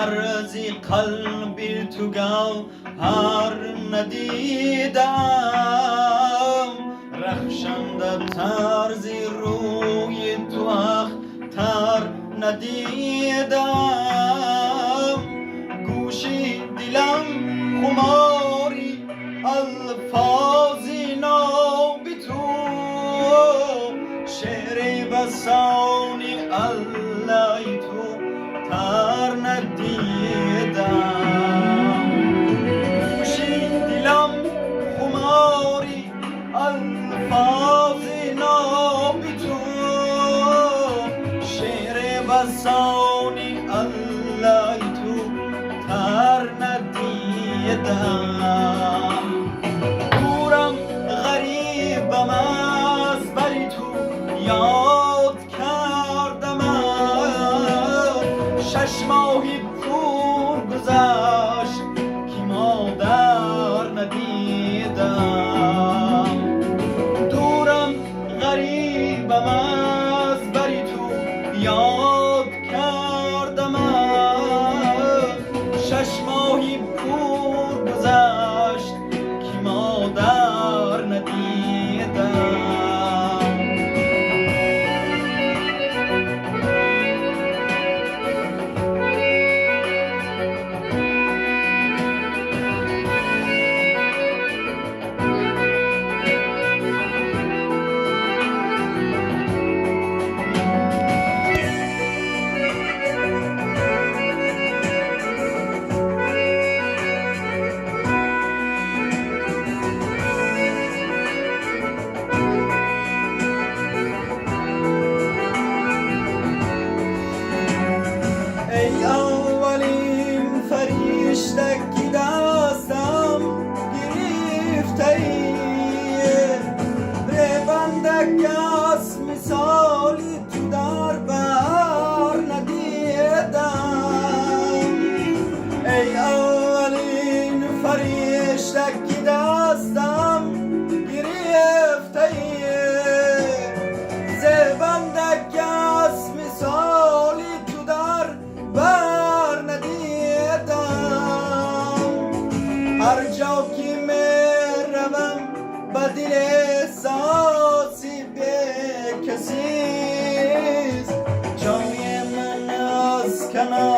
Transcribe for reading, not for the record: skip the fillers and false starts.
Тарзи қалби ту гавҳар надидам, рахшанда тарзи рӯи ту ахтар надидам. Гӯши дилам хумори алфози ноби ту, шеъри басони Аллоҳи ту тар надидам. Гӯши дилам хумори алфози ноби ту, шеъри басони Аллоҳи ту тар надидам. Дурам, ғарибам, аз бари ту ёд кардам, 6 моҳи пур гузашт, ки модар надидам. Дурам, ғарибам, аз бари ту ёд кардам, 6 моҳи пур гузашт, ки модар надидам. Эй аввалин фаришта, ки дастам гирифтаӣ, ребанда кас мисоли ту дар бар надидам. Эй аввалин фаришта, ки дастам гирифтаӣ, зебанда кас мисоли ту дар бар надидам. Ҳар ҷо ки меравам, ба дил эҳсоси бекасист, ҷои ман аз канор.